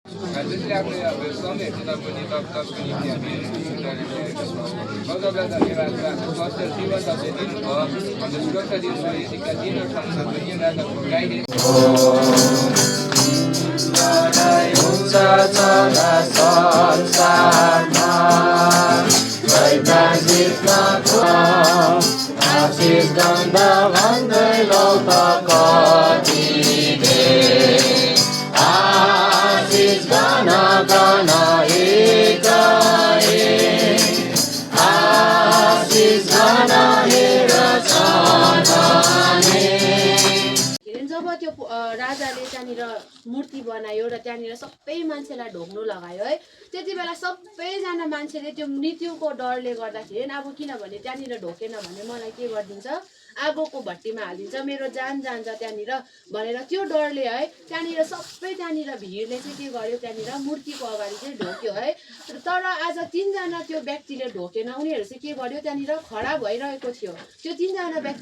त्यसले आफूले अब समयहरू पनि तत्कालको निम्ति हामी गजबलाई धन्यवाद आफ्नो स्वास्थ्य जीवन तपाईँ दिनुभयो अन्त सुरक्षा दिनुभयो यतिका दिनहरू तपाईँ राजाको गाइडेन्स जब त्यो राजाले त्यहाँनिर मूर्ति बनायो र त्यहाँनिर सबै मान्छेलाई ढोग्नु लगायो है त्यति बेला सबैजना मान्छेले त्यो मृत्युको डरले गर्दाखेरि अब किनभने त्यहाँनिर ढोकेन भने मलाई के गरिदिन्छ आगोको भट्टीमा हालिदिन्छ मेरो जान जान्छ त्यहाँनिर भनेर त्यो डरले है त्यहाँनिर सबै त्यहाँनिर भिडले चाहिँ के गर्यो त्यहाँनिर मूर्तिको अगाडि चाहिँ ढोक्यो है तर आज 3 जना त्यो व्यक्तिले ढोकेन उनीहरू चाहिँ के गर्यो त्यहाँनिर खडा भइरहेको थियो त्यो 3 जना व्यक्ति